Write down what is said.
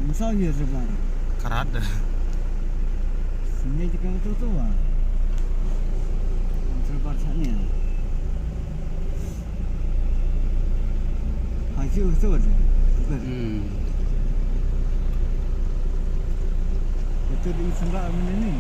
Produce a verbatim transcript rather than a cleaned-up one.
Misal ye sebar. Karad. Sini kita tu tu ah. Sebar sana. Haji tu tu. Hmm. Itu di sebelah mana ni?